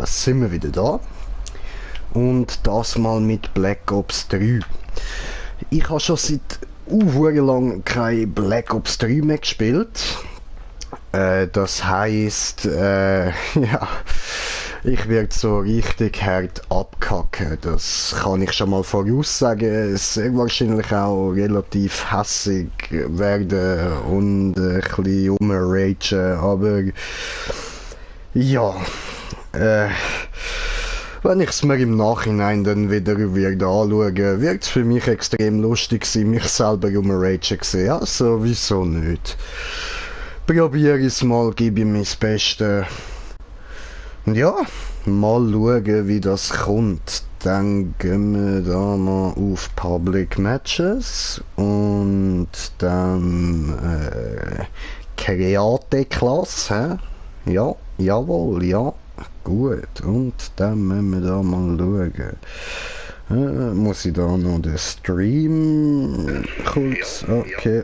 sind wir wieder da. Und das mal mit Black Ops 3. Ich habe schon seit lang kein Black Ops 3 mehr gespielt. Das heisst, ja, ich werde so richtig hart abkacken. Das kann ich schon mal voraussagen. Sehr wahrscheinlich auch relativ hässig werden und ein bisschen rumragen. Aber ja, wenn ich es mir im Nachhinein dann wieder anschaue, wird es für mich extrem lustig sein, mich selber rumragen zu sehen. Also, wieso nicht? Probiere es mal, gebe ich mein Bestes. Und ja, mal schauen, wie das kommt. Dann gehen wir da mal auf Public Matches und dann Create Klasse. Ja, jawohl, ja. Gut, und dann müssen wir da mal schauen. Muss ich da noch den Stream kurz... Okay.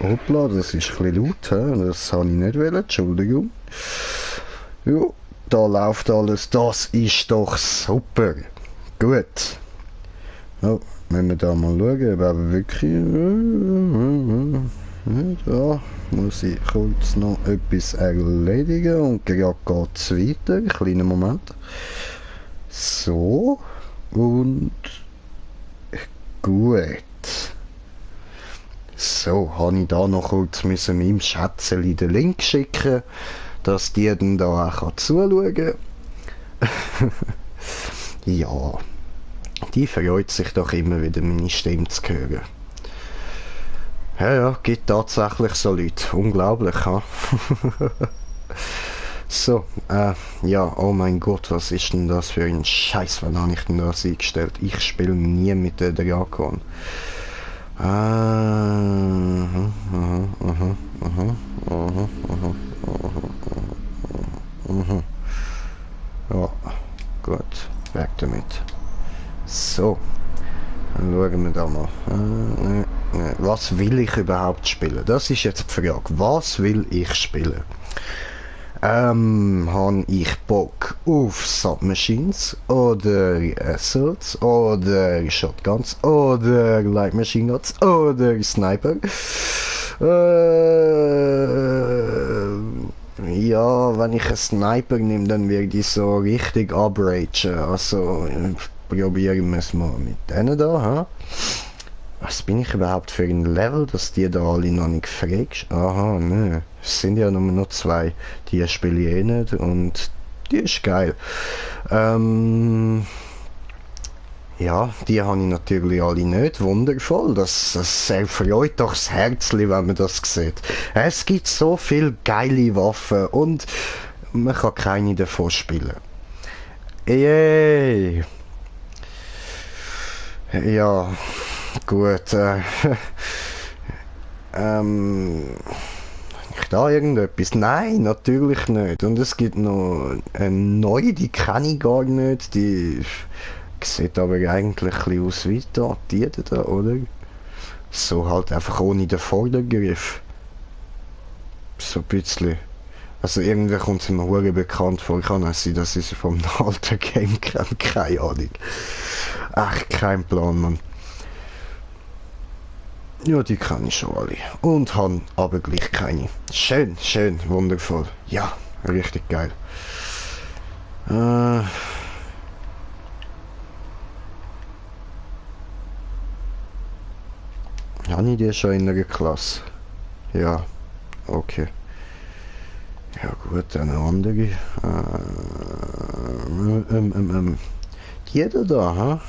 Hoppla, das ist ein bisschen laut, das habe ich nicht wollen, Entschuldigung. Ja, da läuft alles, das ist doch super. Gut. Oh, müssen wir da mal schauen, ob er wirklich... Da muss ich kurz noch etwas erledigen und gerade geht es weiter. Kleinen Moment. So. Und gut. So, habe ich da noch kurz meinem Schätzeli den Link schicken, dass die dann da auch zuschauen kann. Ja, die freut sich doch immer wieder, meine Stimme zu hören. Ja, gibt tatsächlich so Leute. Unglaublich, ha? So, ja, oh mein Gott, was ist denn das für ein Scheiß? Wann habe ich denn das eingestellt? Ich spiele nie mit der Drakon. Ja, gut, weg damit. So, dann schauen wir da mal. Was will ich überhaupt spielen? Das ist jetzt die Frage. Was will ich spielen? Habe ich Bock auf Submachines oder Assaults oder Shotguns oder Light Machine Guns oder Sniper? Ja, wenn ich einen Sniper nehme, dann werde ich so richtig abragen. Also probieren wir es mal mit denen da. Ha? Was bin ich überhaupt für ein Level, dass die da alle noch nicht fragst? Aha, ne. Es sind ja nur noch 2. Die spiele ich eh nicht und die ist geil. Ja, die habe ich natürlich alle nicht. Wundervoll. Das erfreut doch das Herzli, wenn man das sieht. Es gibt so viele geile Waffen und man kann keine davon spielen. Yay! Ja, gut. Ich da irgendetwas? Nein, natürlich nicht. Und es gibt noch eine neue, die kenne ich gar nicht. Die sieht aber eigentlich ein bisschen aus wie die da, oder? So halt einfach ohne den Vordergriff. So ein bisschen. Also irgendwie kommt sie mir hure bekannt vor. Kann es sein, dass ich sie vom alten Game kenne? Keine Ahnung. Ach, kein Plan, Mann. Ja, die kann ich schon alle. Und han aber gleich keine. Schön, schön, wundervoll. Ja, richtig geil. Habe ich die schon in einer Klasse? Ja, okay. Ja gut, eine andere. Die da, ha?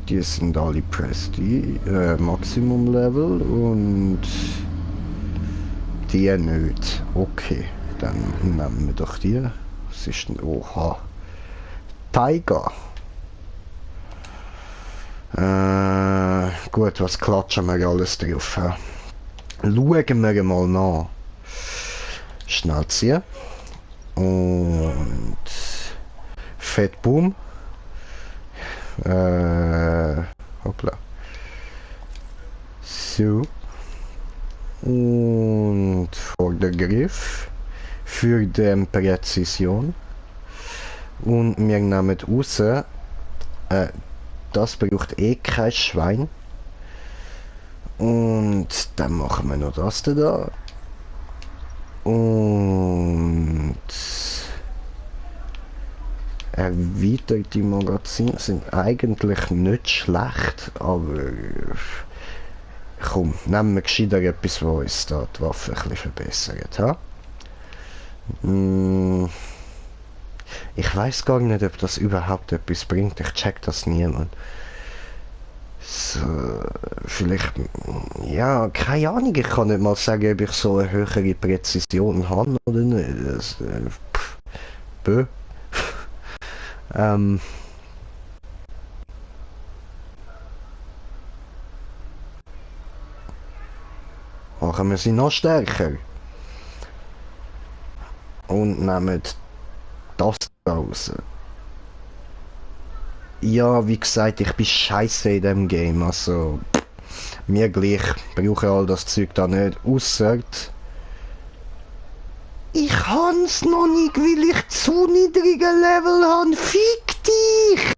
Die sind alle Prestige, Maximum Level und die nicht. Okay, dann nehmen wir doch die. Was ist denn? Oha. Tiger. Gut, was klatschen wir alles drauf? Schauen wir mal nach. Schnell ziehen. Und Fettboom. Hoppla. So. Und Vordergriff. für die Präzision. Und wir nehmen raus, das braucht eh kein Schwein. Und dann machen wir noch das da. Und erweiterte Magazine sind eigentlich nicht schlecht, aber komm, nehmen wir gescheiter etwas, was uns da die Waffe ein bisschen verbessert. Ha? Ich weiß gar nicht, ob das überhaupt etwas bringt. Ich check das nie, man. So, vielleicht, ja, keine Ahnung. Ich kann nicht mal sagen, ob ich so eine höhere Präzision habe oder nicht. Das, bö. Machen wir sie noch stärker. Und nehmen das raus. Ja, wie gesagt, ich bin scheiße in dem Game, also mir gleich, brauche all das Zeug da nicht, ausser ich hab's noch nicht, weil ich zu niedrige Level habe, fick dich!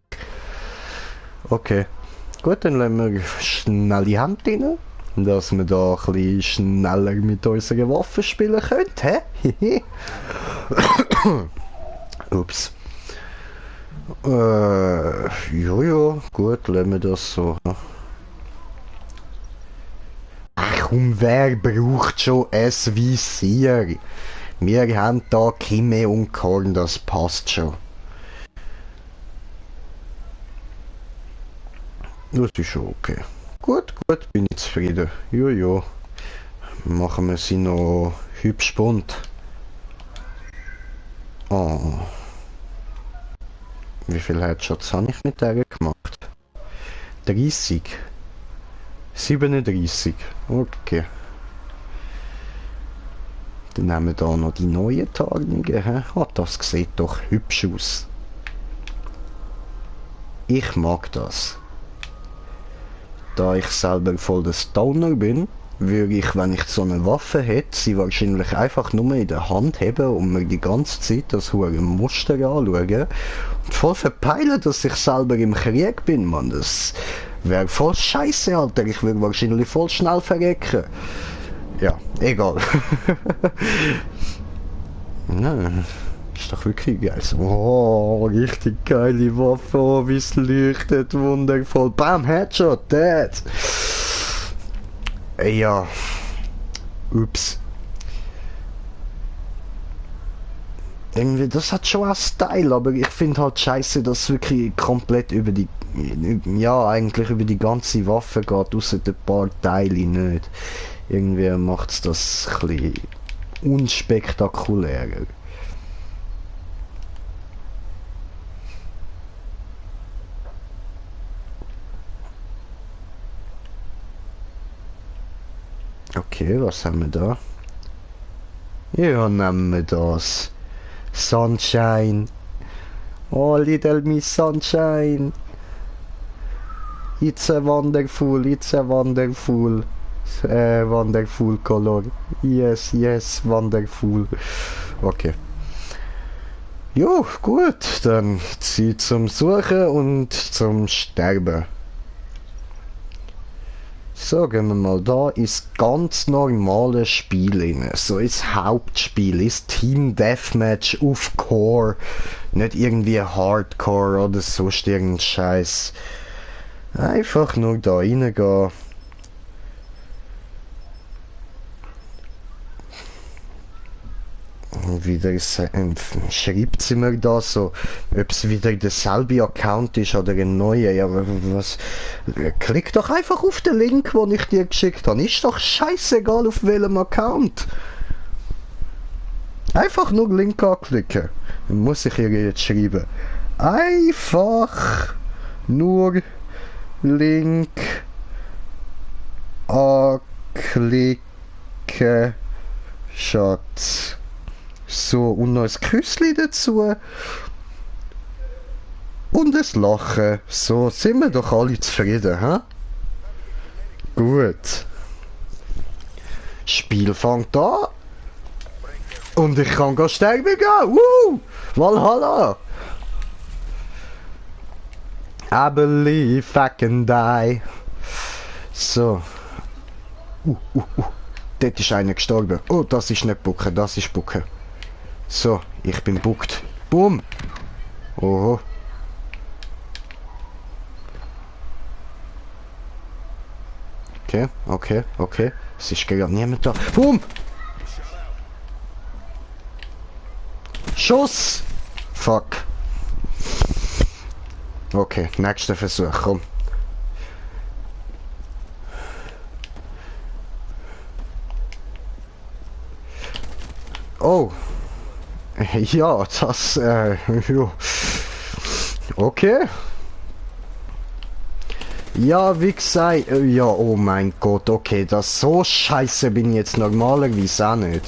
Okay, gut, dann lassen wir schnell die Hand rein, dass wir da ein bisschen schneller mit unseren Waffen spielen können, hä? Ups. Ja, gut, lassen wir das so. Ach komm, wer braucht schon ein Visier? Wir haben da Kimme und Korn, das passt schon. Das ist schon okay. Gut, bin ich zufrieden. Ja. Machen wir sie noch hübsch bunt. Oh. Wie viele Headshots habe ich mit der gemacht? 30. 37. Okay. Dann haben wir da noch die neuen Tarnungen. Oh, das sieht doch hübsch aus. Ich mag das. Da ich selber voll der Stoner bin, würde ich, wenn ich so eine Waffe hätte, sie wahrscheinlich einfach nur in der Hand haben und mir die ganze Zeit das hohe Muster anschauen und voll verpeilen, dass ich selber im Krieg bin, Mann. Das wäre voll scheiße, Alter. Ich würde wahrscheinlich voll schnell verrecken. Ja, egal. Nein, ist doch wirklich geil. Oh, richtig geile Waffe, oh, wie es leuchtet, wundervoll. Bam, Headshot, dead. Ja. Ups. Irgendwie, das hat schon auch Style, aber ich finde halt scheiße, dass es wirklich komplett über die, ja, eigentlich über die ganze Waffe geht, außer ein paar Teile nicht. Irgendwie macht es das ein bisschen unspektakulärer. Okay, was haben wir da? Ja, nehmen wir das. Sunshine. Oh, little Miss Sunshine. It's a wonderful wonderful color. Yes, wonderful. Okay. Jo, gut, dann Zeit zum Suchen und zum Sterben. So, gehen wir mal da ins ganz normale Spiel rein. So ins Hauptspiel, ins Team Deathmatch auf Core. Nicht irgendwie Hardcore oder sonst irgendein Scheiß. Einfach nur da reingehen. Wieder schreibt sie mir da so, ob es wieder derselbe Account ist oder ein neuer. Ja, was? Klick doch einfach auf den Link, den ich dir geschickt habe. Ist doch scheißegal auf welchem Account. Einfach nur Link anklicken. Dann muss ich ihr jetzt schreiben. Einfach nur Link anklicken, Schatz. So, und noch ein Küssli dazu. Und ein Lachen. So, sind wir doch alle zufrieden, hä? Gut. Spiel fängt an. Und ich kann gar sterben gehen. Valhalla. I believe I can die. So. Dort ist einer gestorben. Oh, das ist nicht Bucke, das ist Bucke. So, ich bin buckt. Boom. Oho. Okay. Es ist gerade niemand da. Boom. Schuss. Fuck. Okay, nächster Versuch, komm. Oh. Ja, das, ja. Okay. Ja, wie gesagt, ja, oh mein Gott, okay, das so scheiße bin ich jetzt normalerweise auch nicht.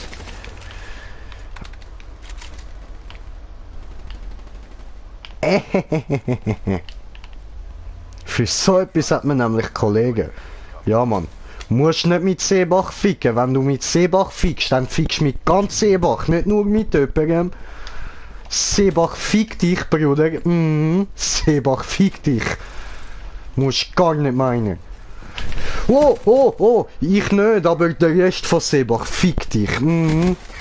Für so etwas hat man nämlich Kollegen. Ja, Mann. Musst nicht mit Seebach ficken. Wenn du mit Seebach fickst, dann fickst du mit ganz Seebach, nicht nur mit jemandem. Seebach fickt dich, Bruder. Seebach fickt dich. Musst gar nicht meinen. Oh, ich nicht, aber der Rest von Seebach fickt dich.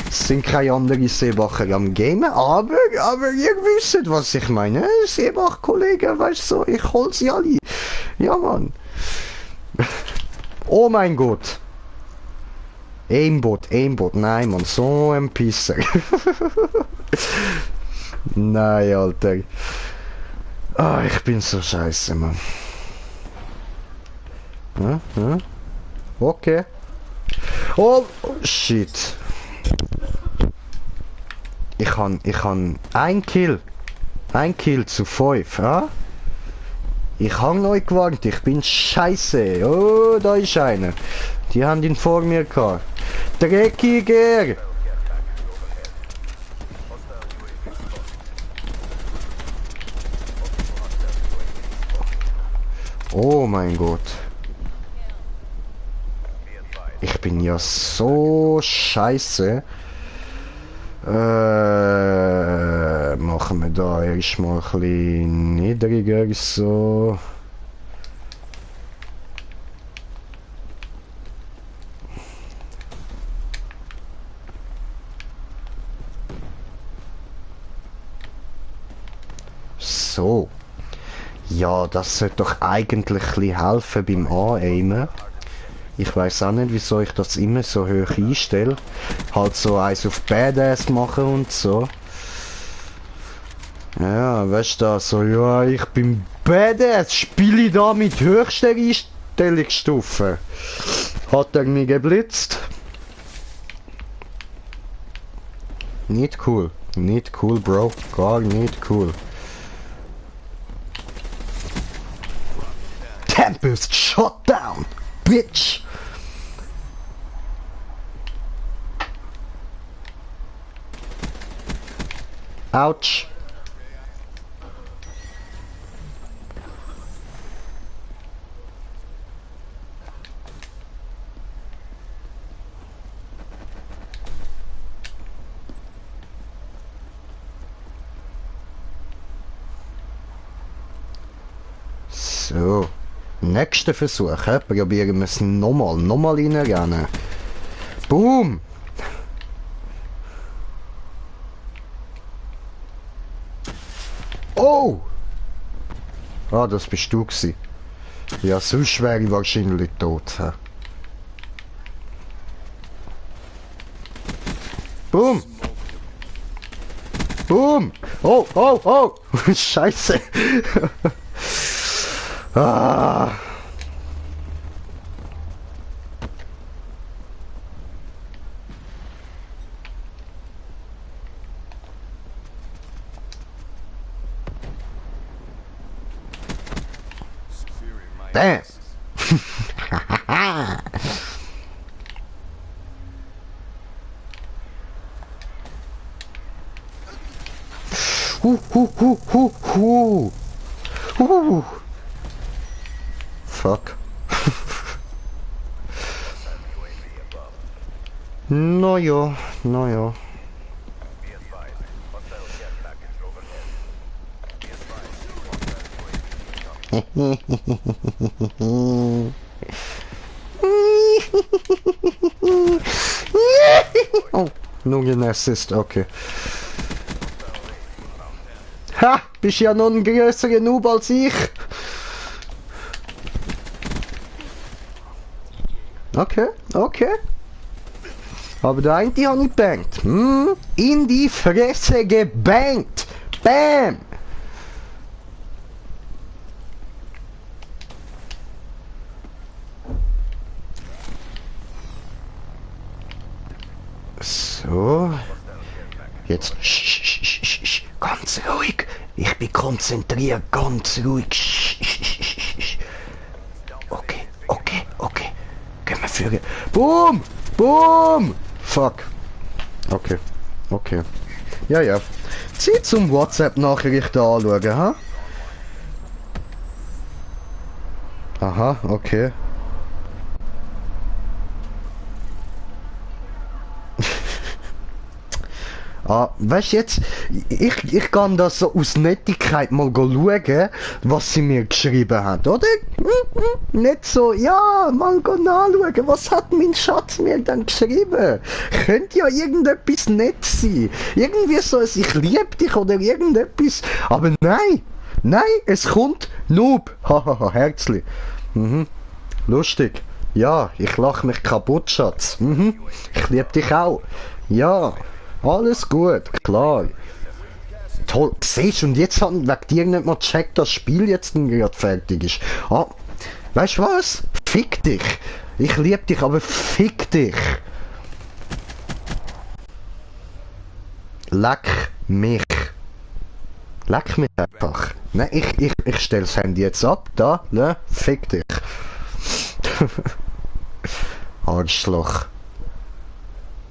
Es sind keine anderen Seebacher am Gamen, aber ihr wisst, was ich meine. Seebach-Kollegen, weißt du, ich hol sie alle. Ja, Mann. Oh mein Gott. Aimbot, nein, Mann, so ein Pisser. Nein, Alter. Ah, ich bin so scheiße, Mann. Okay. Oh, shit. Ich han ein Kill. Ein Kill zu 5, ja? Ich hab neu gewarnt, ich bin scheiße. Oh, da ist einer. Die haben ihn vor mir gehabt. Dreckiger! Oh mein Gott. Ich bin ja so scheiße. Machen wir da erstmal ein bisschen niedriger so. So. Ja, das sollte doch eigentlich ein bisschen helfen beim Anaimen. Ich weiß auch nicht, wieso ich das immer so hoch einstelle. Halt so eins auf Badass machen und so. Ja, weißt du, so, ja, ich bin Badass, spiele ich da mit höchster Einstellungsstufe. Hat er mich geblitzt? Nicht cool, Bro, gar nicht cool. Tempest shut down, bitch! Ouch. So. Nächster Versuch, probieren wir es nochmal reinrennen. Boom! Oh! Ah, das bist du gewesen. Ja, sonst wäre ich wahrscheinlich tot. He? Boom! Boom! Oh! Scheiße! Ah! Damn! Fuck. No ja. Oh, nur ein Assist, okay. Ha! Bist ja noch ein größerer Noob als ich. Okay, okay. Aber der eine habe ich gebankt. Hm? In die Fresse gebankt. Bam! So. Jetzt. Ganz ruhig. Ich bin konzentriert. Ganz ruhig. Okay, okay, okay. Gehen wir führen. Boom! Boom! Fuck. Okay. Okay. Ja, ja. Zieh zum WhatsApp-Nachrichten anschauen, ha? Aha, okay. Ah, weißt jetzt, ich kann das so aus Nettigkeit mal schauen, was sie mir geschrieben hat, oder? Nicht so, ja, mal nachschauen, was hat mein Schatz mir dann geschrieben? Könnte ja irgendetwas nett sein. Irgendwie so, ich liebe dich oder irgendetwas. Aber nein, nein, es kommt Noob. Hahaha, herzlich. Mhm. Lustig. Ja, ich lach mich kaputt, Schatz. Mhm. Ich liebe dich auch. Ja. Alles gut, klar. Toll, siehst du, und jetzt hat wegen dir nicht mal gecheckt, dass das Spiel jetzt gerade fertig ist. Ah, weißt du was? Fick dich. Ich liebe dich, aber fick dich. Leck mich. Leck mich einfach. Nein, ich stelle das Handy jetzt ab. Da, ne? Fick dich. Arschloch.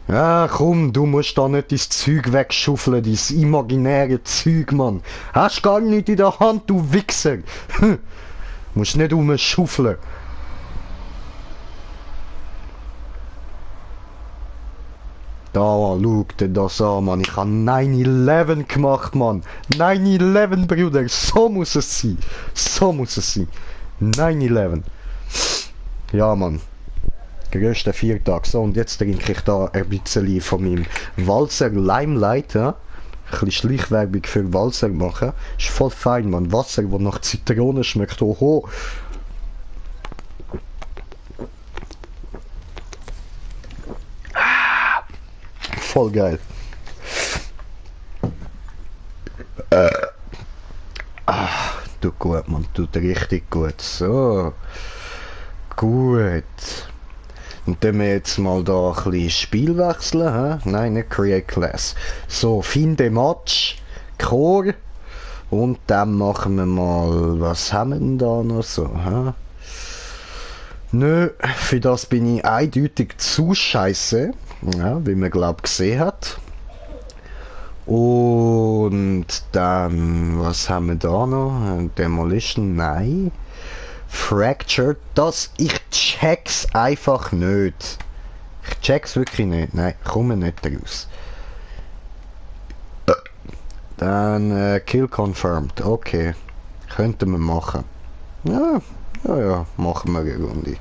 Ja, komm, du musst da nicht dein Zeug wegschuffeln, dein imaginäre Zeug, Mann. Hast gar nicht in der Hand, du Wichser. Musst nicht rumschuffeln. Da, schau dir das an, Mann. Ich habe 9/11 gemacht, Mann. 9/11, Bruder. So muss es sein. So muss es sein. 9/11. Ja, Mann. Größter Viertag. So, und jetzt trinke ich da ein bisschen von meinem Walser Limelight. Ja? Ein bisschen Schleichwerbung für Walser machen. Ist voll fein, man. Wasser, das nach Zitrone schmeckt. Oho. Voll geil. Tut gut, man. Tut richtig gut. So. Gut. Und dann wir jetzt mal da ein bisschen Spiel wechseln, hä? Nein, nicht Create Class. So, finde Match, Core. Und dann machen wir mal, was haben wir denn da noch so, hä? Nö, für das bin ich eindeutig zu scheiße, ja, wie man glaub gesehen hat. Und dann, was haben wir da noch? Demolition, nein. Fractured, das, ich check's einfach nicht. Ich check's wirklich nicht. Nein, komme nicht raus. Dann Kill confirmed. Okay. Könnten wir machen. Ja, ja, machen wir eine Runde.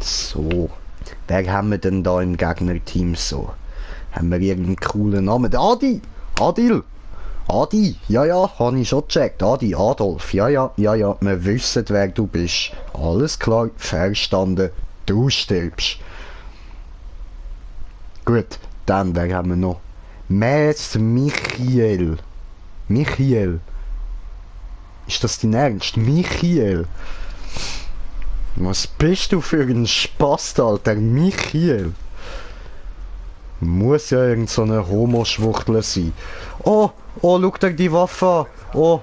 So, wer haben wir denn da im Gegnerteam so? Haben wir irgendeinen coolen Namen? Adi! Adil! Adi! Ja, ja, habe ich schon gecheckt. Adi, Adolf. Ja, ja, ja, ja, wir wissen, wer du bist. Alles klar, verstanden. Du stirbst. Gut, dann, wer haben wir noch? Mess Michael. Michael. Ist das dein Ernst? Michael? Was bist du für ein Spast, Alter? Michael? Muss ja irgend so eine Homo-Schwuchtel sein. Oh, oh, schau dir die Waffe an. Oh,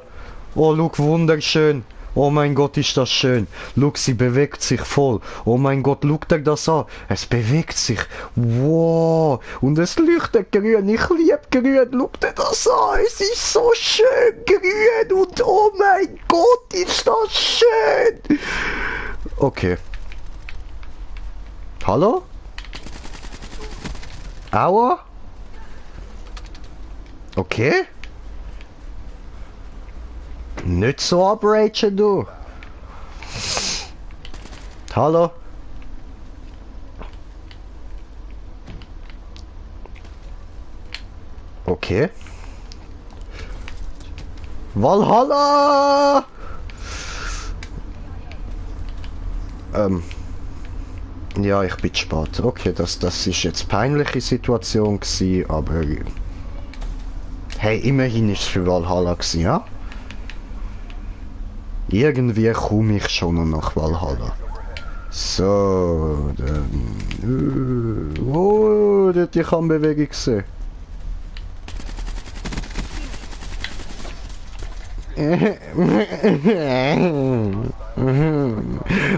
oh, schau, wunderschön. Oh mein Gott, ist das schön. Schau, sie bewegt sich voll. Oh mein Gott, schau dir das an. Es bewegt sich. Wow. Und es leuchtet grün. Ich liebe grün. Schau dir das an. Es ist so schön grün. Und oh mein Gott, ist das schön. Okay. Hallo? Aua? Okay. Nicht so abragen, du. Hallo? Okay. Valhalla! Ja, ich bin zu spät. Okay, das ist jetzt eine peinliche Situation gewesen, aber... Hey, immerhin ist es für Valhalla gewesen, ja? Irgendwie komme ich schon noch nach Valhalla. So, dann... oh, dort ich habe Bewegung gesehen.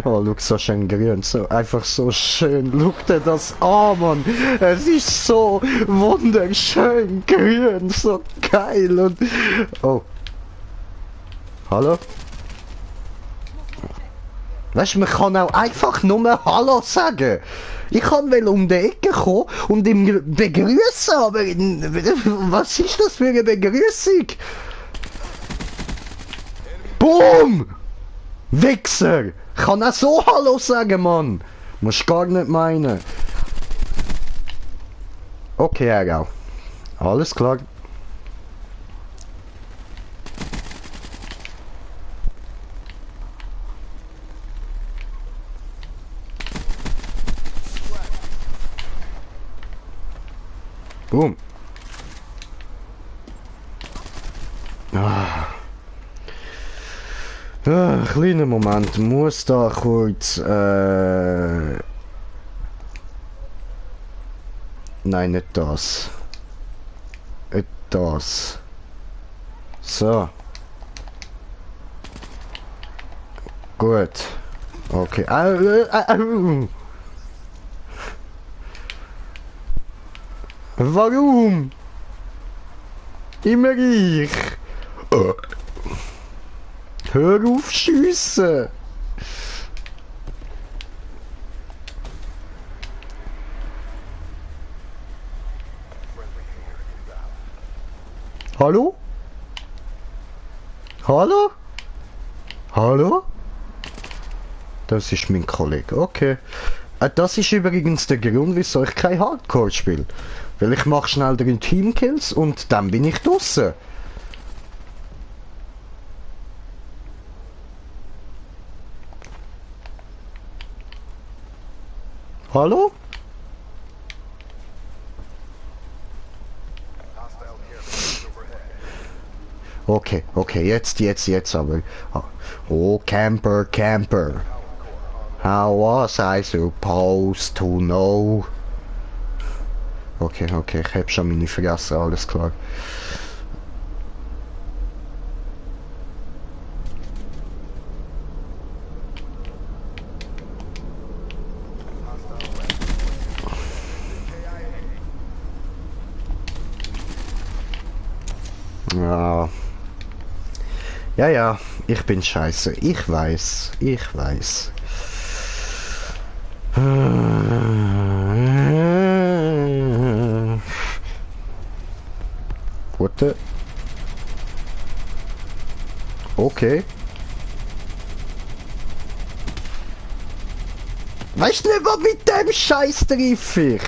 Oh, schau, so schön grün, so einfach so schön. Schau dir das an, Mann. Es ist so wunderschön grün, so geil und... Oh. Hallo? Weißt du, man kann auch einfach nur Hallo sagen. Ich kann wel um die Ecke kommen und ihn begrüßen, aber was ist das für eine Begrüßung? Boom! Wichser! Ich kann auch so Hallo sagen, Mann! Musst gar nicht meinen. Okay, Ergau. Alles klar. Boom. Ah. Kleiner Moment, muss da kurz... Nein, nicht das. Das. So. Gut. Okay. Warum? Immer ich. Hör auf schiessen! Hallo? Hallo? Hallo? Das ist mein Kollege, okay. Das ist übrigens der Grund, wieso ich kein Hardcore spiele. Weil ich mache schnell 3 Teamkills und dann bin ich draussen. Hallo? Okay, okay, jetzt aber. Oh, Camper, Camper. How was I supposed to know? Okay, okay, ich hab schon meine Fresse, alles klar. Ja. Ja, ja, ich bin scheiße. Ich weiß, ich weiß. What? Okay. Weißt du nicht, was mit dem Scheiß triff ich?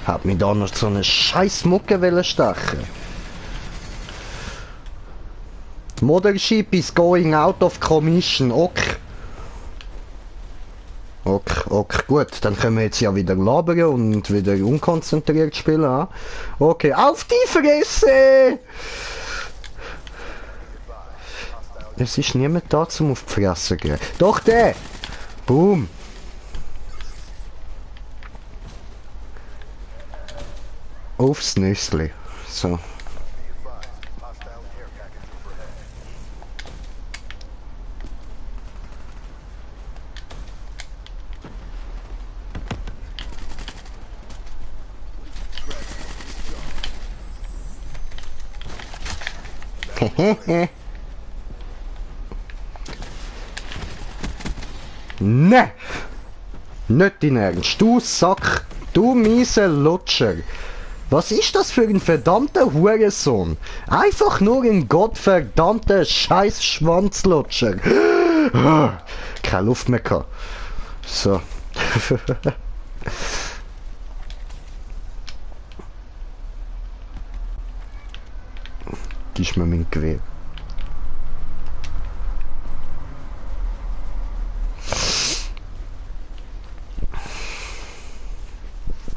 Hat mich da noch so eine scheiß Mucke wollen stechen. Mothership is going out of commission. Ok. Ok, gut. Dann können wir jetzt ja wieder labern und wieder unkonzentriert spielen. Ha? Okay, auf die Fresse! Es ist niemand da, zum auf die Fresse gehen. Doch der! Boom! Aufs Nüssli. So. Ne! Nicht dein Ernst, du Sack, du miese Lutscher. Was ist das für ein verdammter Hurensohn? Einfach nur ein gottverdammter Scheiß-Schwanzlutscher. Keine Luft mehr gehabt. So. Gib mir mein Gewehr.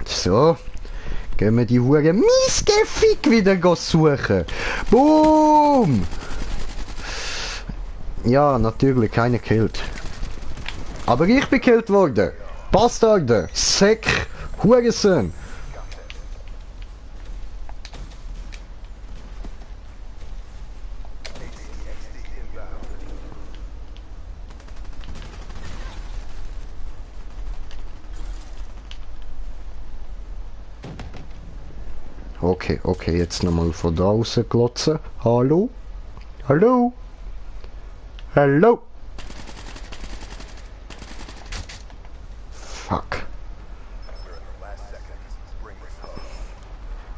So. Gehen wir die Hure Miesgefick wieder suchen. Boom! Ja, natürlich, keiner killt. Aber ich bin killt worden. Bastarde, Säck, Hurensohn. Okay, jetzt nochmal von da raus glotzen. Hallo? Hallo? Hallo? Fuck.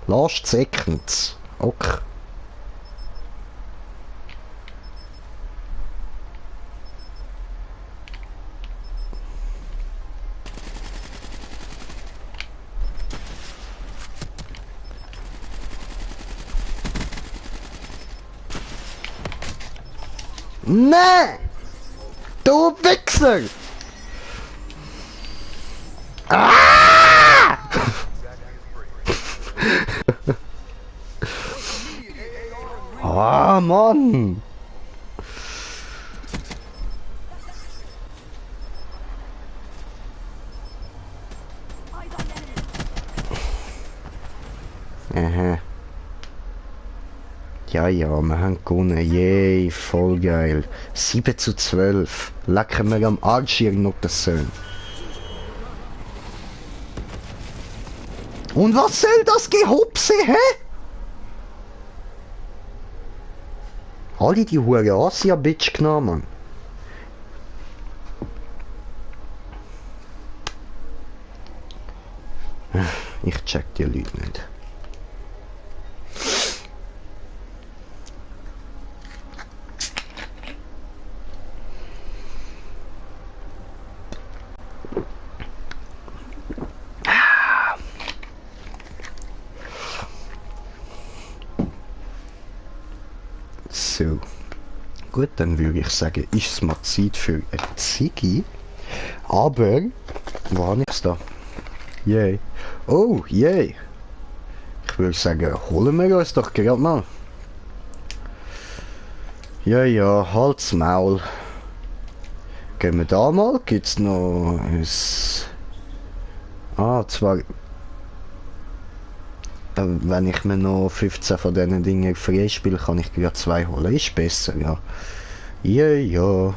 Last seconds. Okay. Nee! Du Wichser! Ah! Ah, Mann! Aha. Ja, wir haben gewonnen. Yay, voll geil. 7:12. Lecken wir am Arsch, ihr Nuttersöhne. Und was soll das Gehopse, hä? Alle die Hure Asia-Bitch genommen. Ich check die Leute nicht. So. Gut, dann würde ich sagen, ist es mal Zeit für ein Ziggy. Aber, wo habe ich es da? Yay. Oh, yay. Ich würde sagen, holen wir uns doch gerade mal. Ja, halt's Maul. Gehen wir da mal. Gibt's noch ein... zwar... Wenn ich mir noch 15 von diesen Dingen frei spiele, kann ich gerade 2 holen. Ist besser, ja. Ja.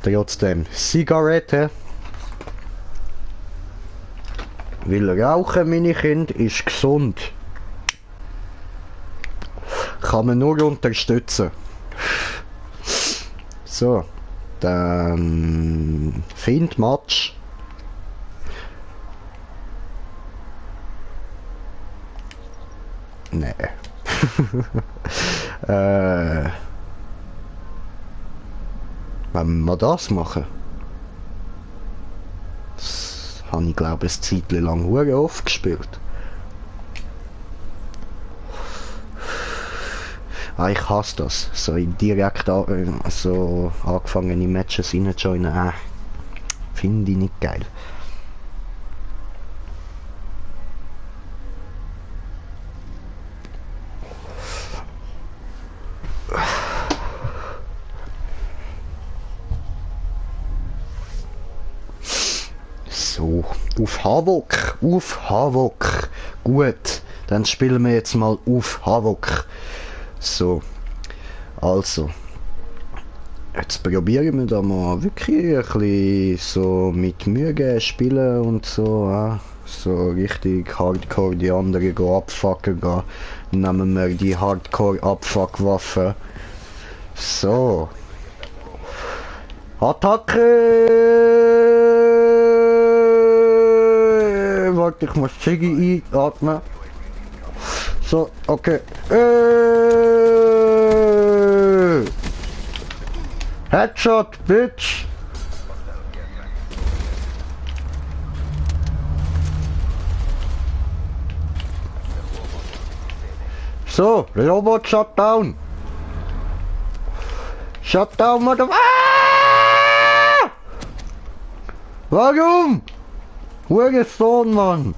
Trotzdem, Zigarette. Weil Rauchen, meine Kinder, ist gesund. Kann man nur unterstützen. So, dann... Find Match. Nee. Wenn wir das machen. Habe ich glaube eine Zeit lang hure oft gespielt. Ah, ich hasse das. So direkt so angefangene Matches reinjoinen. Finde ich nicht geil. So, auf Havok, auf Havok. Gut, dann spielen wir jetzt mal auf Havok. So, also. Jetzt probieren wir da mal wirklich ein bisschen so mit Mühe spielen und so. So richtig hardcore die anderen abfucken gehen. Nehmen wir die hardcore Abfuck-Waffe. So. Attacke! Warte, ich muss Ziggy einatmen. So, okay. Headshot, bitch! So, Robot shut down! Shut down, Mother... Warum? Hurensohn, Mann!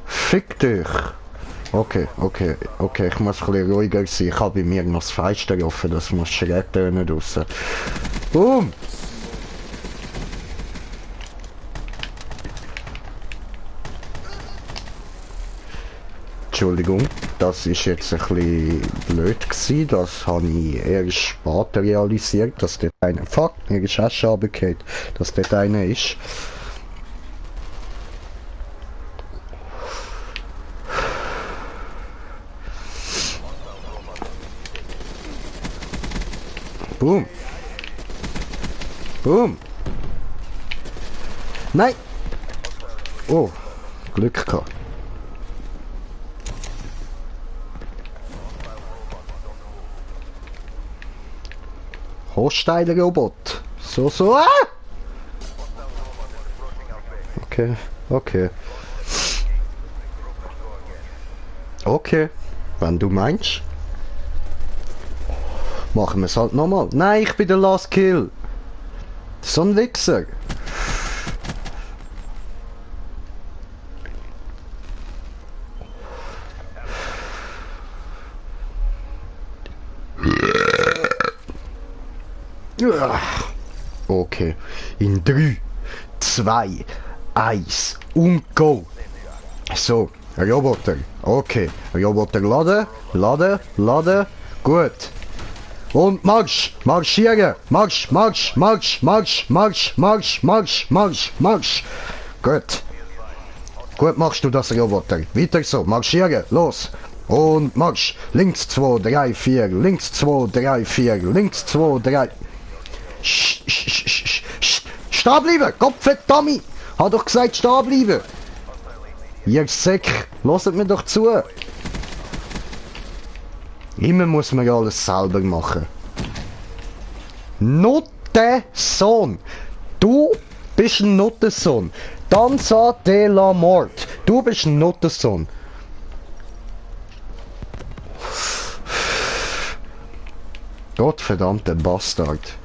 Fick dich! Okay, ich muss ein bisschen ruhiger sein. Ich habe bei mir noch das Fenster offen, das muss schreien draussen. Boom! Entschuldigung, das ist jetzt ein bisschen blöd gewesen. Das habe ich erst später realisiert, dass dort einer... Fuck, mir ist auch schon runtergefallen, dass dort einer ist. Boom. Boom. Nein. Oh, Glück gehabt. Hostile Robot. So. Ah! Okay. Okay, wenn du meinst. Machen wir es halt nochmal. Nein, ich bin der Last Kill. So ein Wichser. Okay. In 3, 2, 1 und go. So, Roboter. Okay. Roboter laden. Gut. Und Marsch! Marschieren! Marsch! Gut machst du das, Roboter. Weiter so. Marschieren. Los. Und Marsch. Links 2, 3, 4. Links 2, 3, 4. Links 2, 3. Stehen bleiben! Kopfverdammt! Hat doch gesagt, stehen bleiben! Ihr Säck, hört mir doch zu! Immer muss man ja alles selber machen. Nottensohn! Du bist ein Nottensohn! Danza de la Mort! Du bist ein Nottensohn! Gottverdammter Bastard!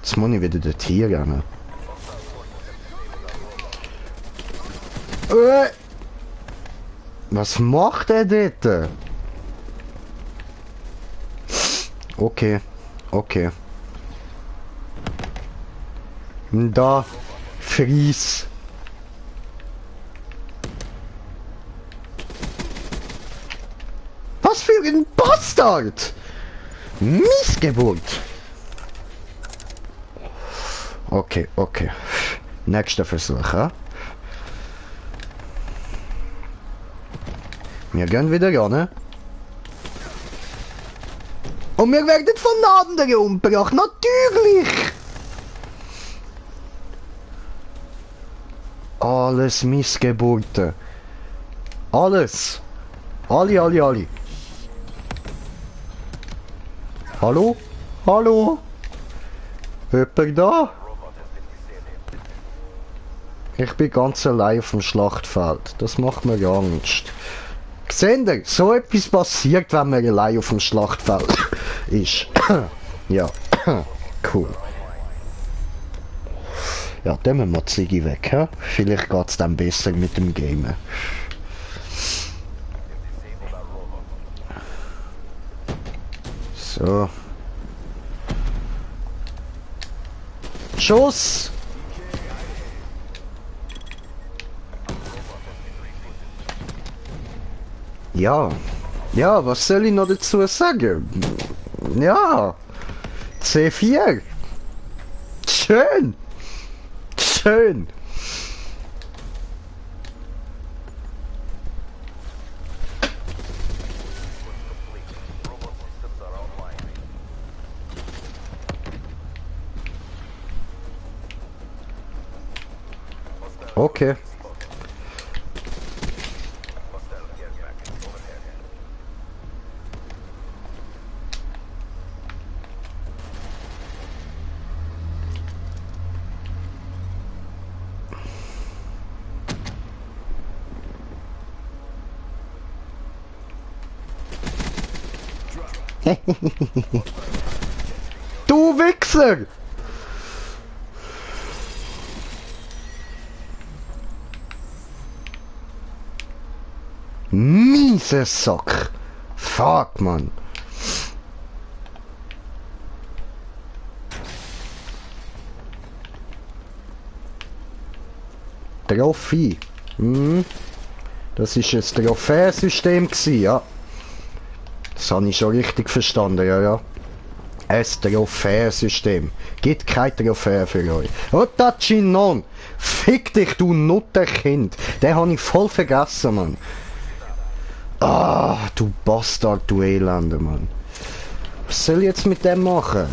Jetzt muss ich wieder dorthin rennen. Was macht er dort? Okay. Da, Fries. Was für ein Bastard! Missgeburt! Okay. Nächster Versuch, ja? Wir gehen wieder ran. Und wir werden von anderen umgebracht, natürlich! Alles Missgeburten. Alles. Alle. Hallo? Jemand da? Ich bin ganz allein auf dem Schlachtfeld. Das macht mir Angst. Seht ihr, so etwas passiert, wenn man allein auf dem Schlachtfeld ist. Ja, cool. Ja, dann müssen wir die Ziggy weg. He? Vielleicht geht es dann besser mit dem Gamen. So. Schuss! Ja. Ja, was soll ich noch dazu sagen? Ja. C4. Schön. Schön. Okay. Du Wichser! Miese Sack! Fuck, man! Trophy. Das ist ein Trophäensystem gewesen, ja. Das habe ich schon richtig verstanden, ja, ja. Ein Trophäensystem. Gibt kein Trophäe für euch. Otachinon! Fick dich, du Nutterkind! Den habe ich voll vergessen, Mann. Ah, du Bastard, du Elende, Mann. Was soll ich jetzt mit dem machen?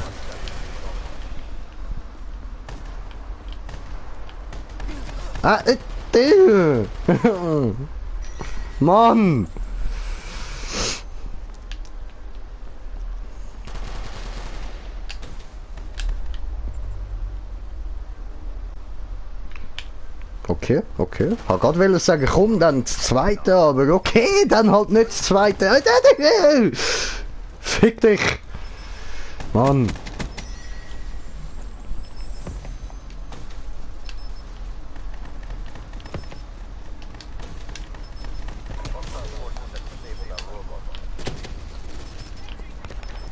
Ah, Mann! Okay, okay. Ich wollte gerade sagen, komm, dann das zweite, aber okay, dann halt nicht das zweite. Fick dich! Mann!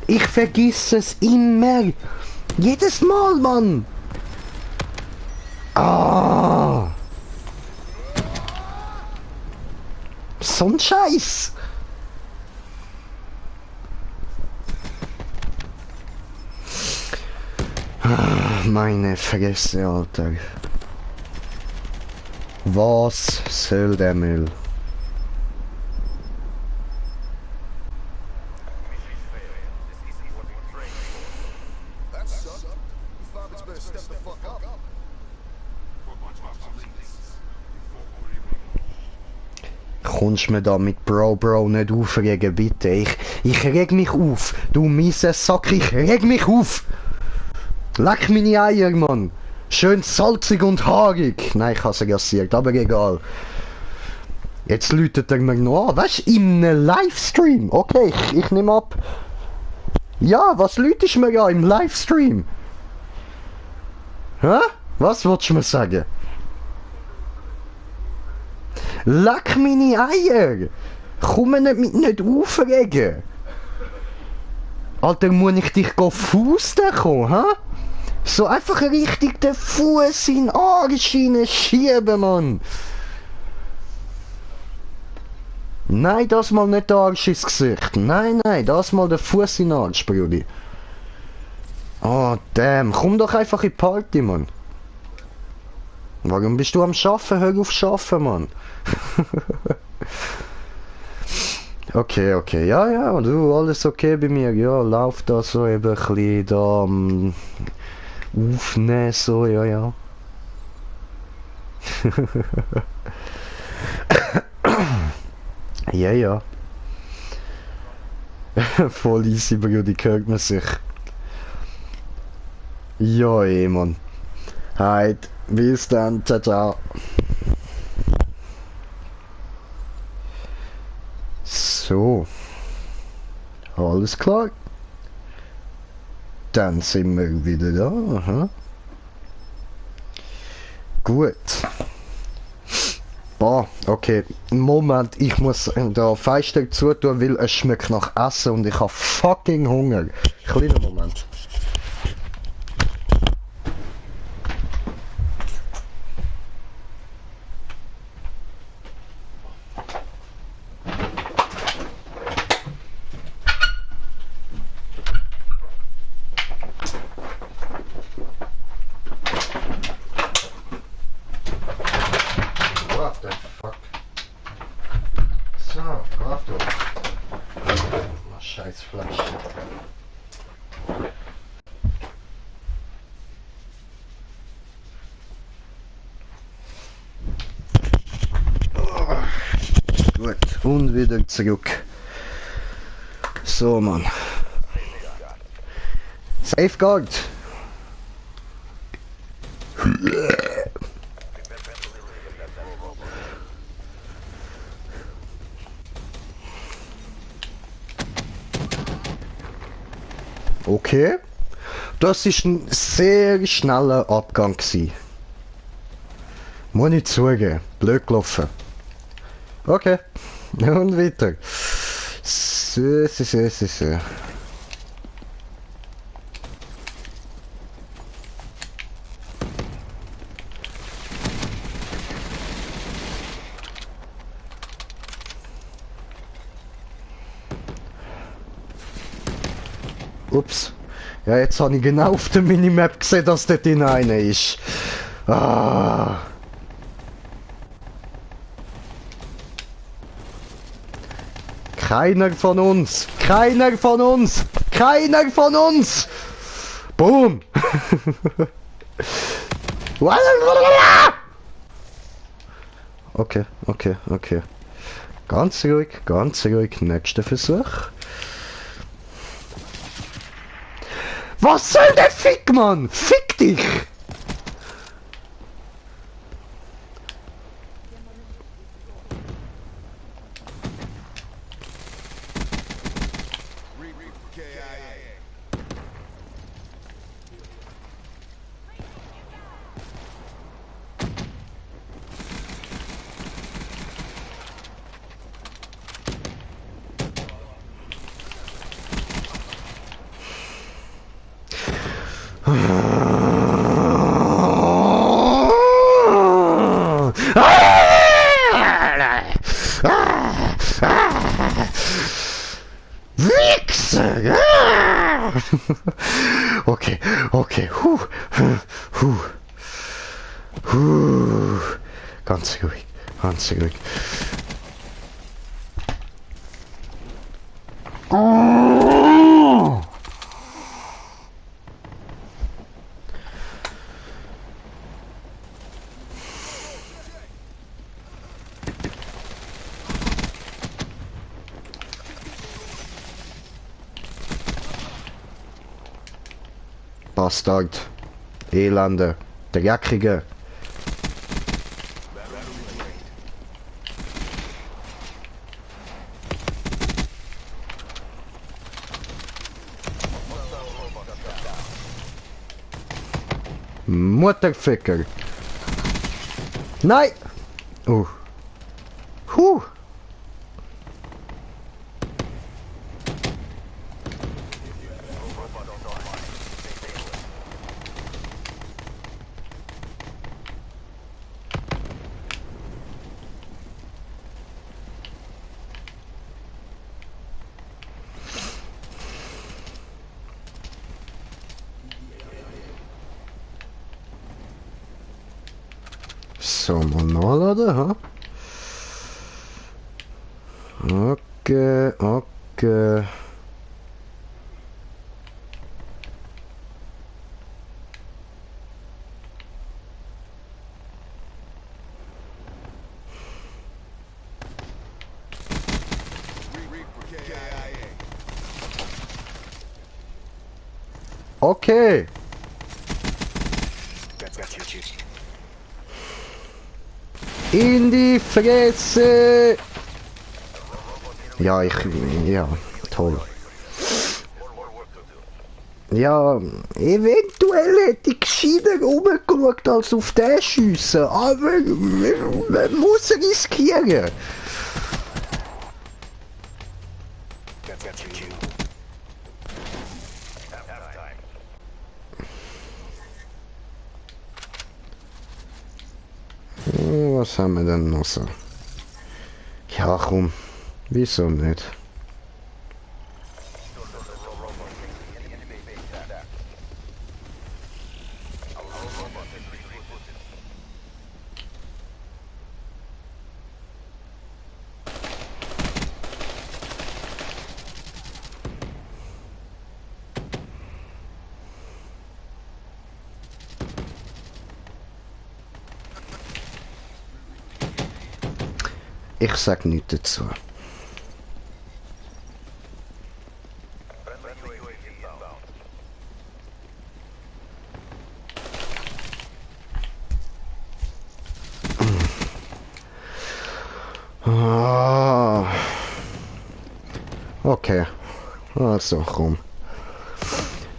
Ich vergiss es immer! Jedes Mal, Mann! Ah! So ein Scheiß! Meine Fresse, Alter. Was soll der Müll? Kommst mir da mit Bro nicht aufregen, bitte. Ich reg mich auf. Du miese Sack, ich reg mich auf. Leck meine Eier, Mann. Schön salzig und haarig. Nein, ich habe sie rasiert, aber egal. Jetzt läutet er mir noch an. Weißt du, in einem Livestream. Okay, ich nehme ab. Ja, was läutest du mir an im Livestream? Hä? Was wolltest du mir sagen? Leck meine Eier! Komm mir nicht aufregen! Alter, muss ich dich fusten kommen, hä? So einfach richtig den Fuß in den Arsch schieben, Mann! Nein, das mal nicht der Arsch ins Gesicht. Nein, das mal der Fuß in den Arsch, Brudi. Oh, damn. Komm doch einfach in die Party, Mann. Warum bist du am Schaffen? Hör auf Schaffen, Mann. Okay, ja, du, alles okay bei mir. Ja, lauf da so eben ein bisschen da aufnehmen, so, ja. Ja. Voll easy, Brudi, hört man sich. Ja, Mann. Halt, bis dann, ciao, ciao. So, alles klar. Dann sind wir wieder da. Aha. Gut. Boah, okay. Moment, ich muss da Fenster zutun, weil es schmeckt nach Essen und ich habe fucking Hunger. Kleiner Moment. What the fuck? So, warte. Scheiß Flasche. Gut, und wieder zurück. So, Mann. Safeguard. Okay. Das ist ein sehr schneller Abgang gewesen. Muss ich zugeben. Blöd gelaufen. Okay. Und weiter. So. Ups. Ja, jetzt habe ich genau auf der Minimap gesehen, dass dort hinein ist. Ah. Keiner von uns! Keiner von uns! Keiner von uns! Boom! Okay. Ganz ruhig. Nächster Versuch. Was soll der Fick, Mann? Fick dich! Wichser! Okay. Ganz ruhig. Oh! Bastard. Elende. Dreckige. Mutterficker. Nein! Huh. So, mal nachladen, ha? Okay. Okay. In die Fresse! Ja, ja, toll. Ja, eventuell hätte ich gescheiter rumgeschaut als auf den schiessen, aber man muss riskieren. Was haben wir denn noch so? Ja, komm. Wieso nicht? Ich sag nichts dazu. Ah. Okay. Also, komm.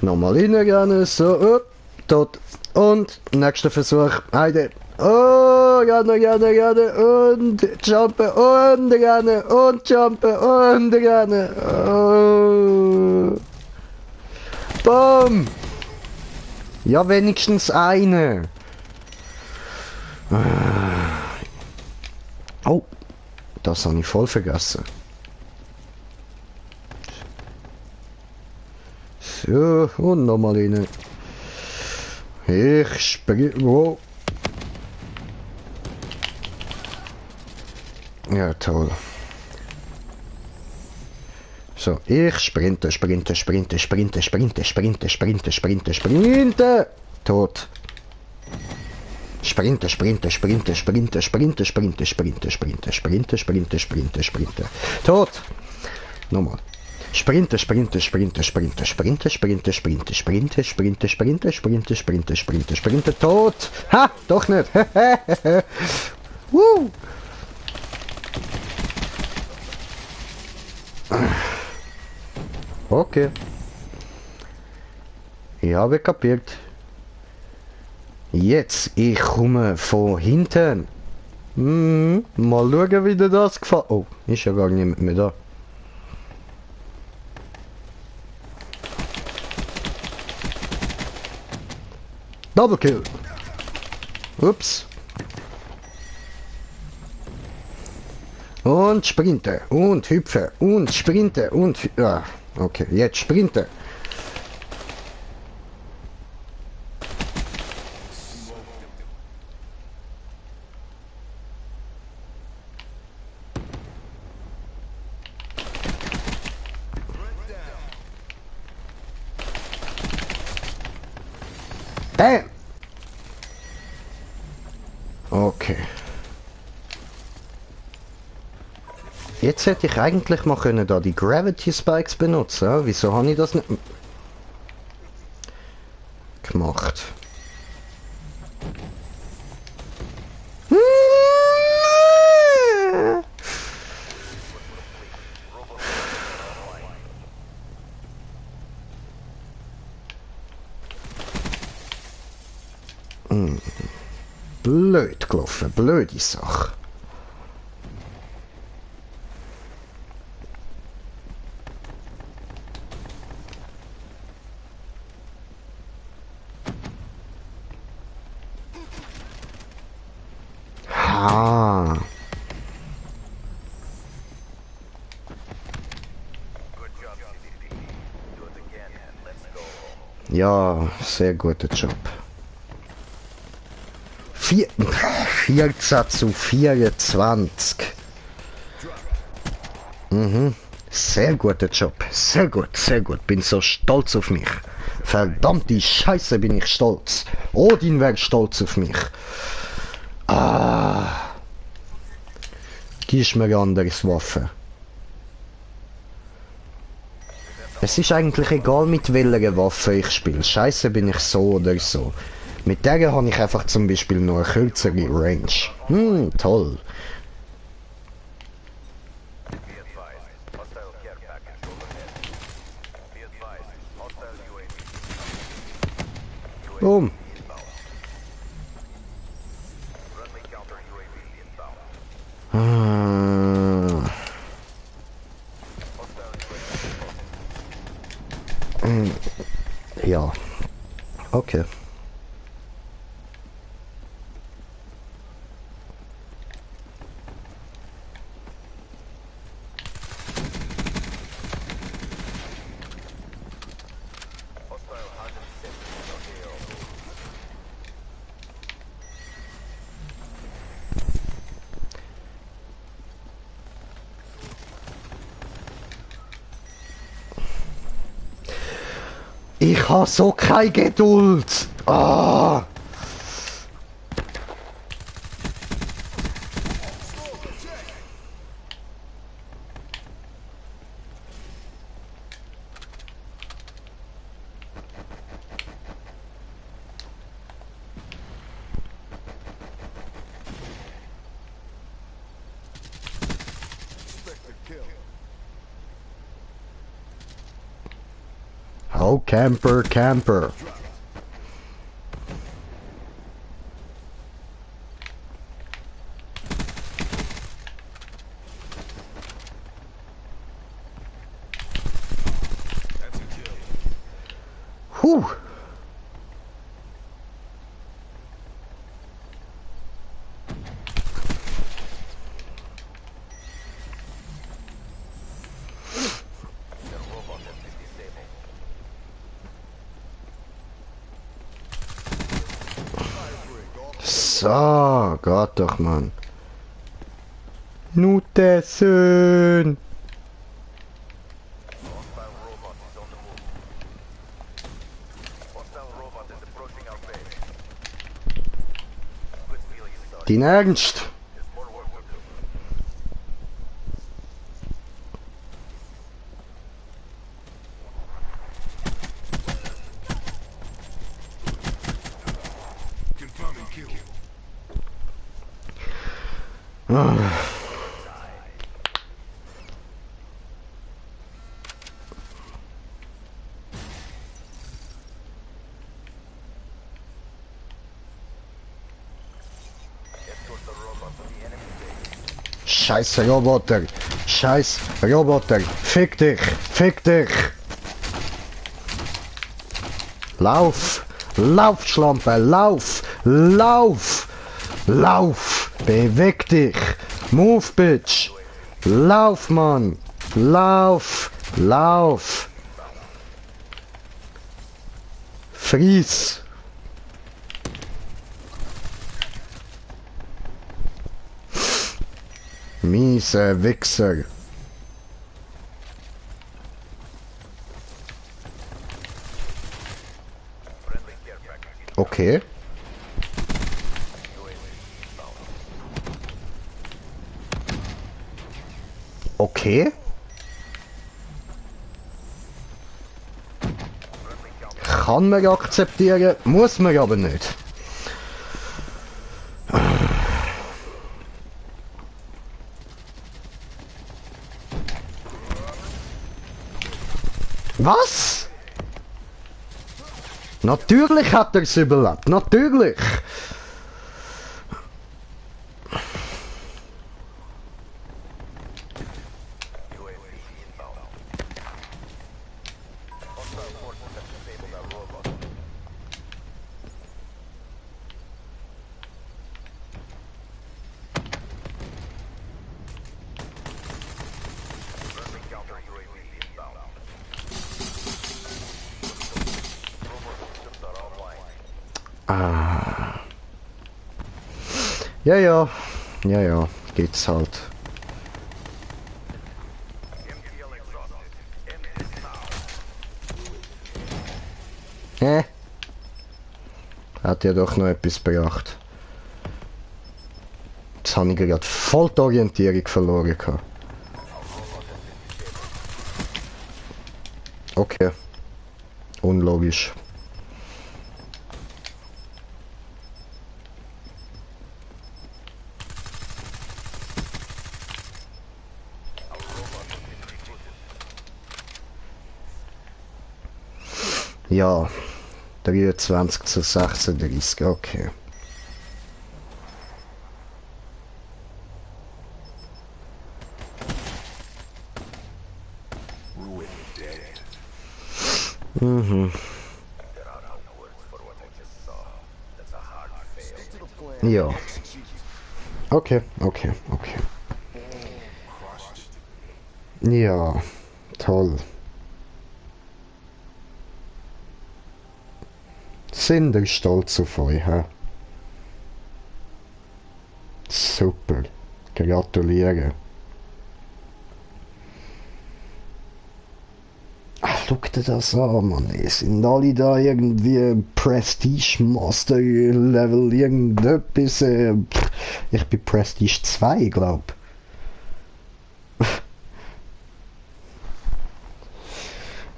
Nochmal reingehen, so, tot. Und, nächster Versuch. Heide. Oh, gerne. Und jumpen, und rennen, und jumpen, und rennen. Oh. Bam! Ja, wenigstens eine. Oh, das habe ich voll vergessen. So, und nochmal rein. Ich springe. Wow. Ja, toll. So, ich sprinte. Tot. Sprinte. Tot. Nochmal. Sprinte. Tot. Ha, doch nicht. Woo. Okay. Ich habe kapiert. Jetzt, ich komme von hinten. Mal schauen, wie dir das gefällt. Oh, ist ja gar niemand mehr da. Double Kill. Ups. Und sprinte. Und hüpfe. Und sprinte. Und... Ah, okay, jetzt sprinte. Bam! Okay. Jetzt hätte ich eigentlich mal können da die Gravity Spikes benutzen. Wieso habe ich das nicht gemacht? Blöd gelaufen, blöde Sache. Ha. Ja, sehr guter Job. 14 zu 24. Sehr guter Job. Sehr gut. Bin so stolz auf mich. Verdammte Scheiße, bin ich stolz. Odin wäre stolz auf mich. Ah. Gibst mir eine andere Waffe. Es ist eigentlich egal, mit welcher Waffe ich spiele. Scheiße, bin ich so oder so. Mit der habe ich einfach zum Beispiel nur eine kürzere Range. Toll. Boom. Ah. Ja. Okay. Ich habe so keine Geduld. Ah. Oh, Camper, Camper. Puh. So, Gott doch, Mann. Nutessen. Dein Ernst? Ah. Scheiß Roboter. Scheiß Roboter. Fick dich. Fick dich. Lauf. Lauf, Schlampe. Lauf. Lauf. Lauf. Beweg dich. Move, bitch. Lauf, Mann. Lauf. Lauf. Fries. Miese Wichser. Okay. Okay. Kann man akzeptieren, muss man aber nicht. Was? Natürlich hat er es überlebt. Natürlich. Ah. Ja, ja. Ja, ja. Geht's halt. Hat ja doch noch etwas gebracht. Jetzt habe ich gerade voll die Orientierung verloren. Okay. Unlogisch. Ja, 23 zu 36, okay. Mhm. Ja. Okay, okay, okay. Ja, toll. Sind ihr stolz auf euch, hä? Super. Gratuliere. Ach, schau dir das an, Mann. Sind alle da irgendwie Prestige Master Level irgendetwas? Ich bin Prestige 2, glaub.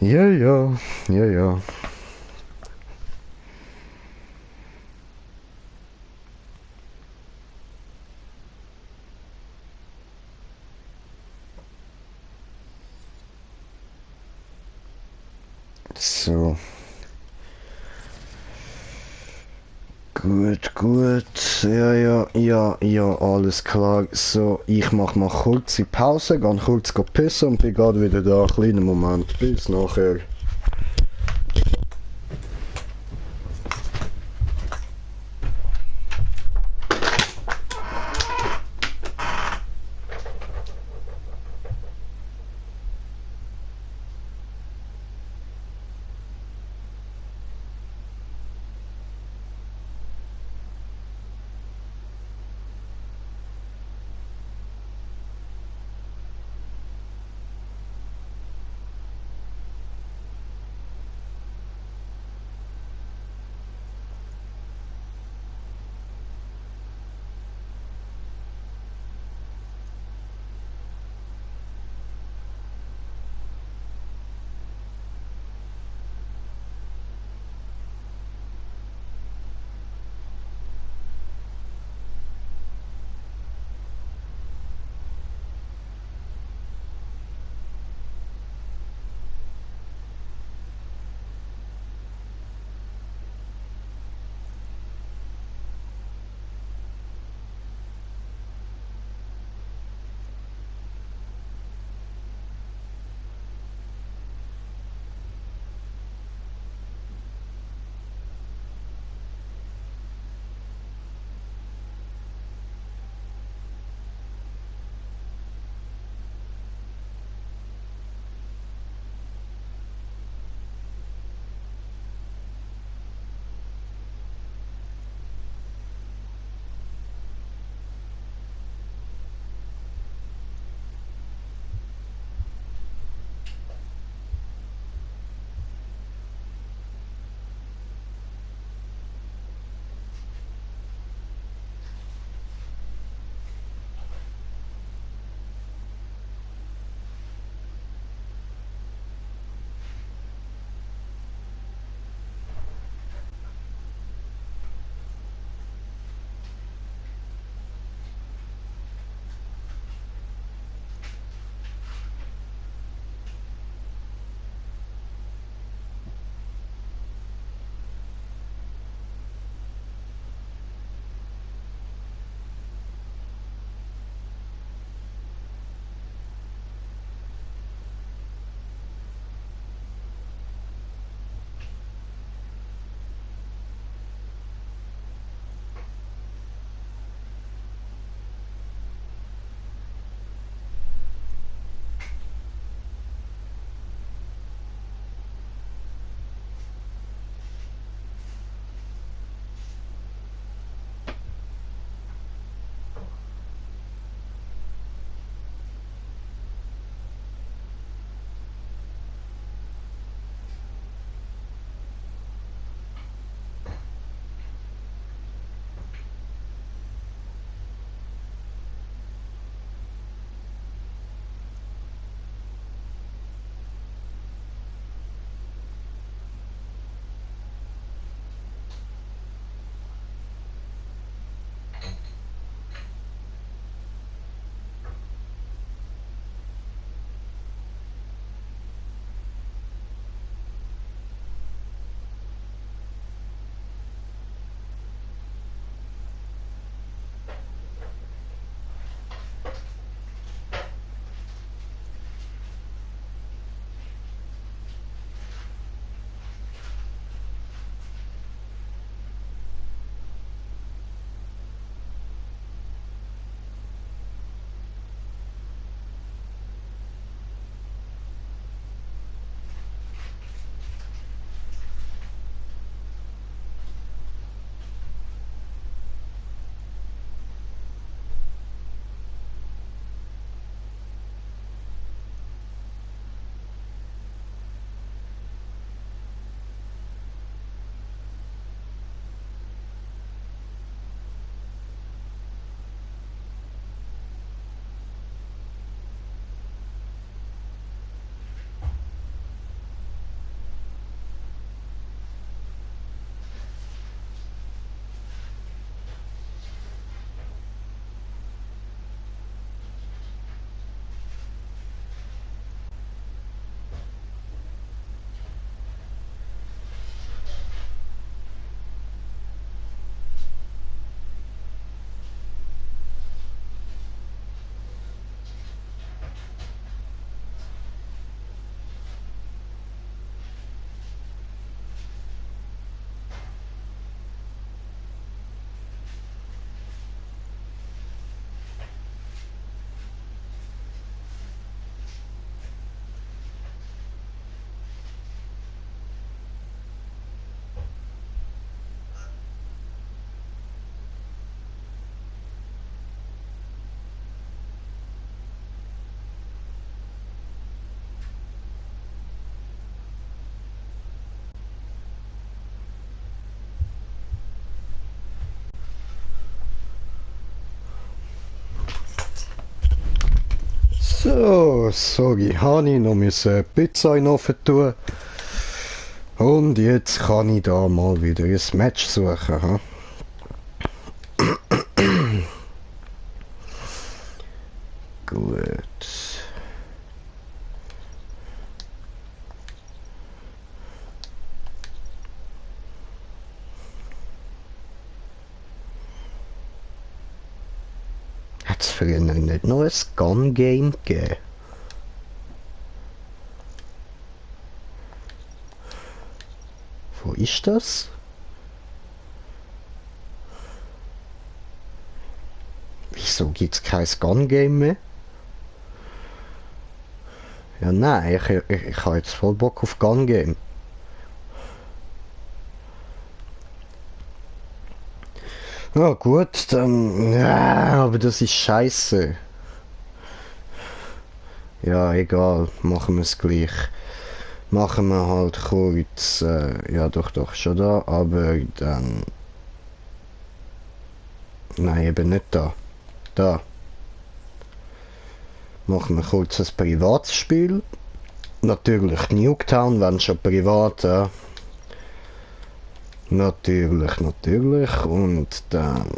Ja, ja, ja, ja. So. Gut, gut. Ja, ja, ja, ja, alles klar. So, ich mach mal kurze Pause, geh kurz pissen und bin gerade wieder da. Kleinen Moment. Bis nachher. So, sorry, habe ich noch Pizza in den Ofen tun. Und jetzt kann ich da mal wieder ein Match suchen. Ha? Gut. Hat es früher nicht noch ein Gun-Game gegeben? Wo ist das? Wieso gibt es kein Gun-Game mehr? Ja, nein, ich habe jetzt voll Bock auf Gun-Game. Ja gut, dann... Ja, aber das ist scheiße. Ja, egal, machen wir es gleich. Machen wir halt kurz... ja, doch, schon da, aber dann... Nein, eben nicht da. Da. Machen wir kurz ein privates Spiel. Natürlich Nuketown, wenn schon privat. Natürlich. Und dann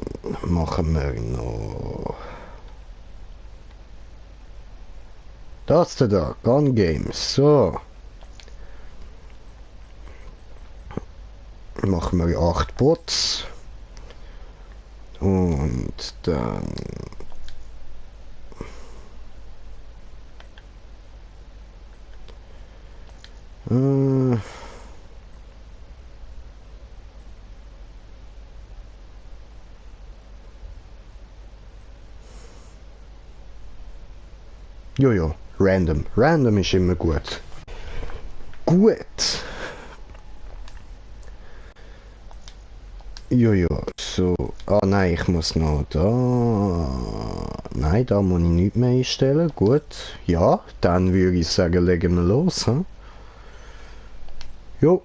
machen wir noch... Das da, Gun Games. So. Machen wir 8 Bots. Und dann... Jojo, random. Random ist immer gut. Gut. Jojo, so. Ah nein, ich muss noch da. Nein, da muss ich nichts mehr einstellen. Gut. Ja, dann würde ich sagen, legen wir los. Hm? Jo.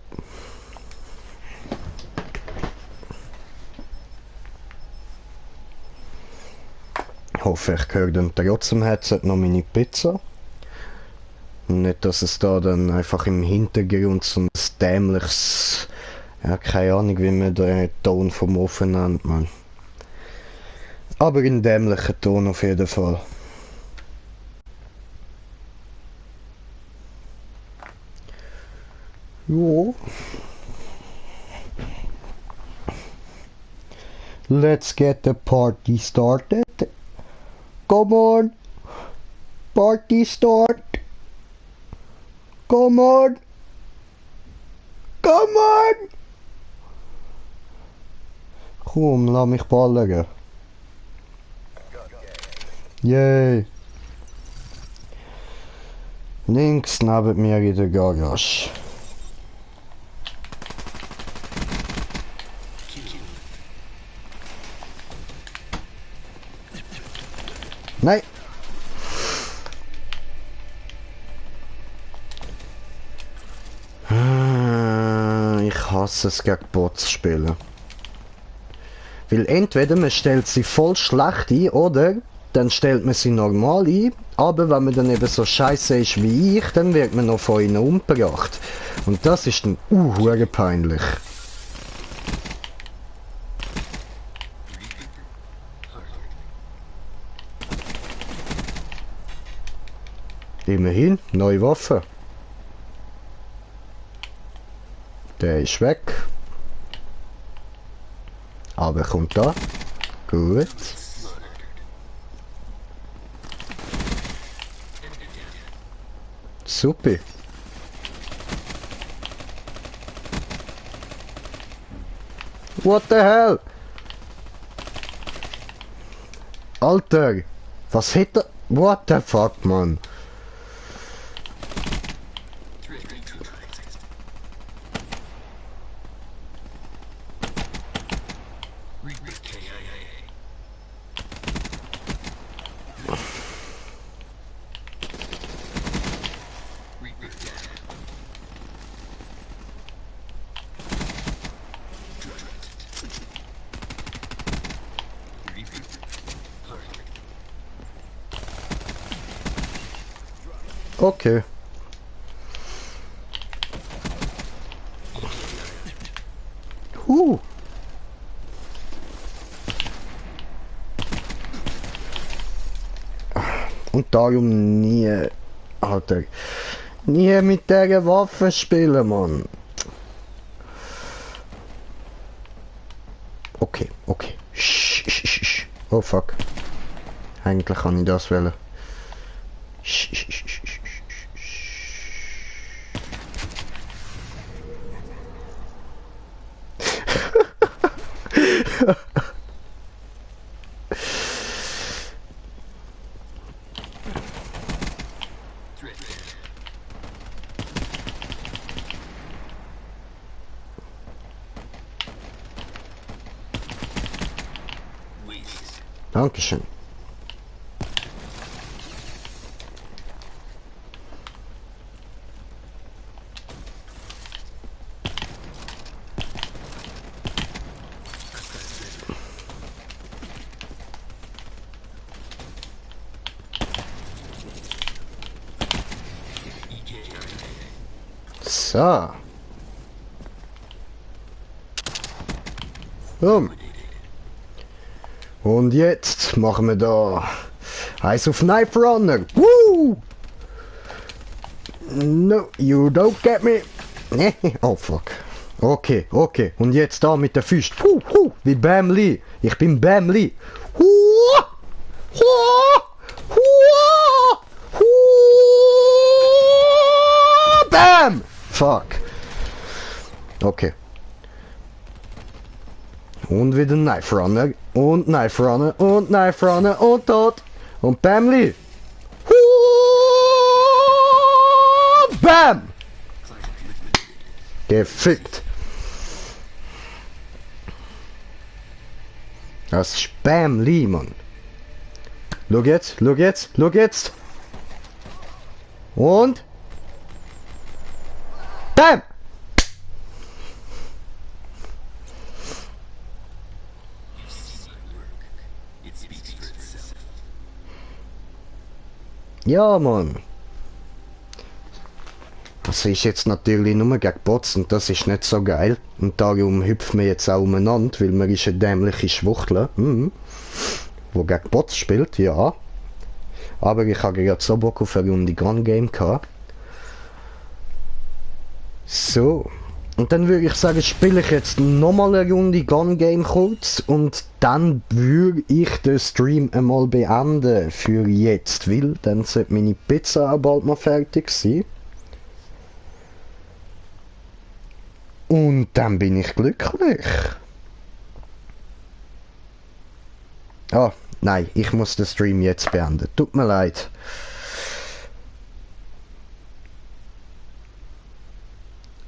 Ich hoffe, ich höre dann trotzdem Headset noch meine Pizza. Und nicht, dass es da dann einfach im Hintergrund so ein dämliches... Ja, keine Ahnung, wie man den Ton vom Ofen nennt, man. Aber ein dämlicher Ton auf jeden Fall. Jo. Let's get the party started. Come on. Party start. Come on. Come on. Komm, lass mich ballern. Yay. Links neben mir in der Garage. Nein. Ich hasse es, gegen Bots spielen. Weil entweder man stellt sie voll schlecht ein, oder dann stellt man sie normal ein, aber wenn man dann eben so scheiße ist wie ich, dann wird man noch von ihnen umgebracht. Und das ist dann peinlich. Immerhin, neue Waffe. Der ist weg. Aber kommt da. Gut. Super. What the hell? Alter, was hätte... What the fuck, man? Okay. Und darum nie, Alter, nie mit dieser Waffe spielen, Mann. Okay, okay. Oh fuck. Eigentlich kann ich das wählen. Dankeschön. So. Und jetzt machen wir da Eis auf Knife Runner. Woo! No, you don't get me. Oh fuck. Okay, okay. Und jetzt da mit der Füße. Wie Bam Lee. Ich bin Bam Lee. Bam! Fuck. Okay. Und wieder Knife Runner. Und Knife Runner. Und Knife Runner. Und tot. Und Bamli. Bam! Gefickt. Das ist Bamli, Mann. Schau jetzt, schau jetzt, schau jetzt. Und? Bam! Ja, Mann. Das ist jetzt natürlich nur gegen Bots und das ist nicht so geil. Und darum hüpfen wir jetzt auch umeinander, weil man ist eine dämliche Schwuchtel, wo gegen Bots spielt, ja. Aber ich habe gerade so Bock auf eine Runde Gun Game gehabt. So. Und dann würde ich sagen, spiele ich jetzt nochmal eine Runde Gun Game kurz und dann würde ich den Stream einmal beenden für jetzt, weil dann sollte meine Pizza auch bald mal fertig sein. Und dann bin ich glücklich. Ah, nein, ich muss den Stream jetzt beenden. Tut mir leid.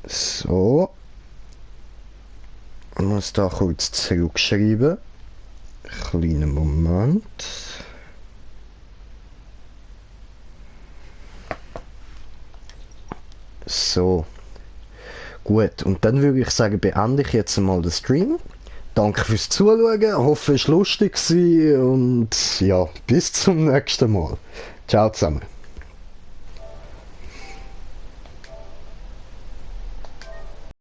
So. Ich muss da kurz zurückschreiben. Kleinen Moment. So. Gut, und dann würde ich sagen, beende ich jetzt mal den Stream. Danke fürs Zuschauen, hoffe es war lustig und ja, bis zum nächsten Mal. Ciao zusammen.